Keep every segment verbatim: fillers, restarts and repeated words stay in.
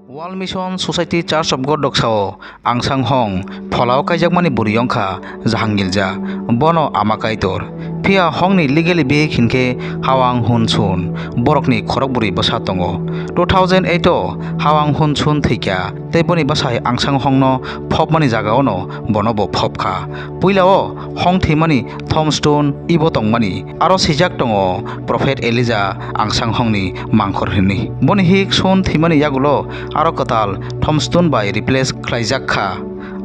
World Mission Society Church of God doksao angsang hong pholao kaijakmani bwrwi wngkha Jahangilja, bono ama Kaitor. Phiya hongni legally bihik hinkhe Hawang Hun Sun, borokni khorokbrwi bwsa tongo. Two thousand eight o Hawang Hun Sun thwikha, tei boni bwsai angsang hongno phopmani jagaono bonobo phopkha. Puilao hong thwimani Tombstone ibo tongmani. Aro swijak tongo Prophet Elijah angsang hongni mangkhor hinwi. Boni hik Sun thwimani yagulo aro kwtal Tombstone bai replace khlaijak kha.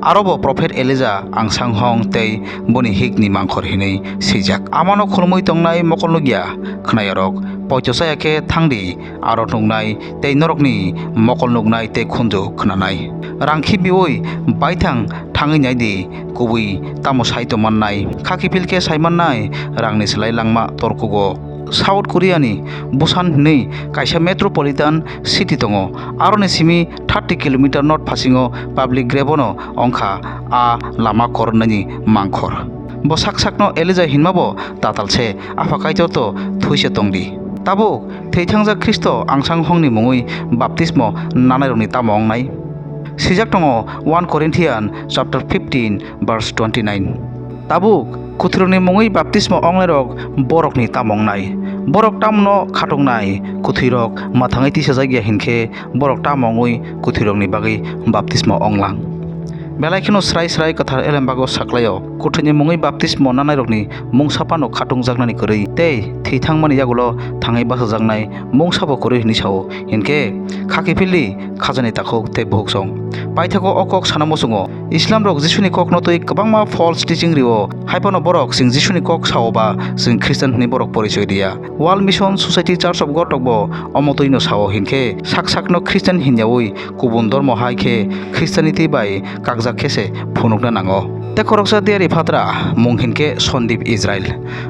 Arobo Prophet Elijah angsang hong tei boni hikni mangkhor hinwi swijak. Amano khulumwi tongnai mokol nukya khnaiyarok, poito chaya khe thangdi, aro nuknai tei norokni mokol nuknai tei khunju khnanai. Rang khibiui baithang thangwi naidi, kubui tamo sai tongmannai? Kha kiphil khe saimannai, rangni slai langma torkugo. South Korea ni Busan hinwi kaisa metropolitan city tongo. Aroni simi thirty kilometer north phasingo public grave-o no wngkha a lama kornani mangkhor. Bo sak sakno Elijah hinmabo tatal se, Apha Kaitor to thwi se tongdi. Tabuk thwithangjak Khristo angsang hongni mungwi baptismo nanairokni tamo wngnai? Swijak tongo one Corinthian chapter fifteen verse twenty-nine. Tabuk kwthwirokni mungwi baptismo ongnairok borokni tamo wngnai? Borok tamono khatoknai? Kwthwirok mwthangwi tisajak ya hinkhe borok tamo wngwi kwthwirokni bagwi baptismo onglang? Belai kheno srai srai kwthar elembago saklaio, kwthwini mungwi baptismo nanairokni mungsa phano khatungjaknani kwrwi tei thwi thangmani yagulo thangwi bachajaknai mungsabo kwrwi hinwi sao. Hinkhe kha kiphildi khajani takhuk tei bukhuk song. Paithago o kok sana muchungo, Islamrok Jisuni kokno twi kwbangma false teaching rio, haiphano borok chwng Jisuni kok sao ba chwng Christian hwnwi borok porichoi riya. World Mission Society Church of God rokbo omo twino sao, hinkhe sak sakno Christian hinyaui kubun dormo hai khe Christianity bai kakjak khe se phunukna nango. Tei khoroksa diyari phatra mung hinkhe Sandip Israel.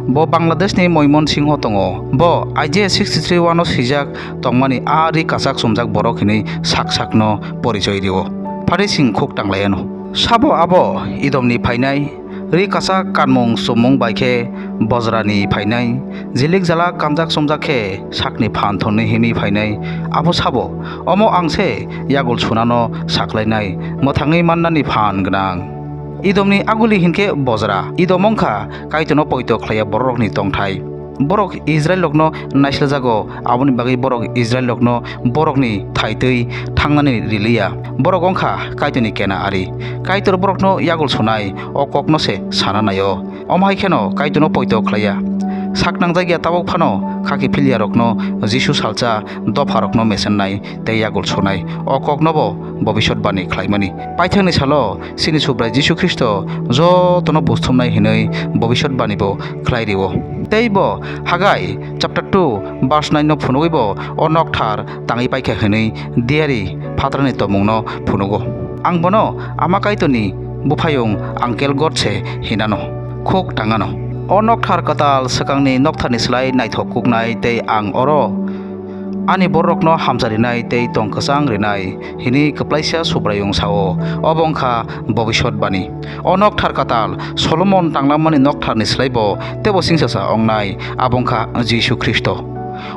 Bo Bangladeshni Moimon Singho tongo. Bo Isaiah sixty-three one o swijak tongmani a ri kachak chumjak borok hinwi sak sakno porichoi rio. Phari sing khuk tanglaiano. Sabo abo Idomni phainai, ri kachak kanmung chumung bai khe bojrani phainai, jilik jala kanjak chumjak khe sakni phan thwnwi himwi phainai, abo sabo? Omo ang se yagul sunano saklainai, mwthangwi mannani phan gwnang. Idomni aguli hinkhe bojra. Idom wngkha Kaitorno poito khlaiya bororokni tongthai. Borok Israilrokno naislejago, aboni bagwi borok Israilrokno borokni thai twi thangnani riliya. Borok wngkha Kaitorni kena ari. Kaitor borokno yagul sunai, o kokno se sana naio. Omo hai kheno Kaitorno poito khlaiya. Sak nangjak ya tabuk phano kha kiphil yarokno Jisu salsa dopharokno mesennai tei yagul sunai. O koknobo bobisot bani khlaimani. Paithakni salo chini Subrai Jisu Khristo jotono busthumnai hinwi bobisot banibo khlai rio. Tei bo Hagai chapter two verse nine no phunugwi bo o nokthar tangwi paikha hinwi diyari phatrani tongmungno phunugo. Ang bono Ama Kaitorni buphayung angkel God se hinano, khuk tangano. O nokthar kwtal swkangni noktharni slai naithok kuknai tei ang oro ani bororokno hamjarinai tei tong kwchang rinai, hwnwi kwplaisa Subraiyung sao. Obo wng kha bobisot bani. O nokthar kwtal Solomon tanglamani noktharni slaibo teibo chwngsacha wngnai, abo wng kha Jisu Khristo.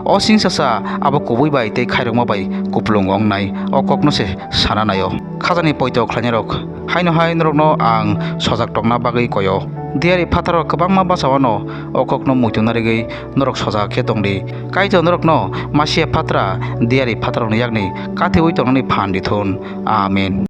O chwngsacha abo kubui bai tei khairokma bai kupulung wngnai, o kokno se sana naio. Khajani poito khlainairok, haino hai norokno ang sojak tongna bagwi koio. Diyari phatarrok kwbangma bachawano o kokno muitu narigwi norok sojak khe tongdi. Kaitor norokno Masia phatra diyari phatarrokni yakni katiui tongnani phan di thun. Amen.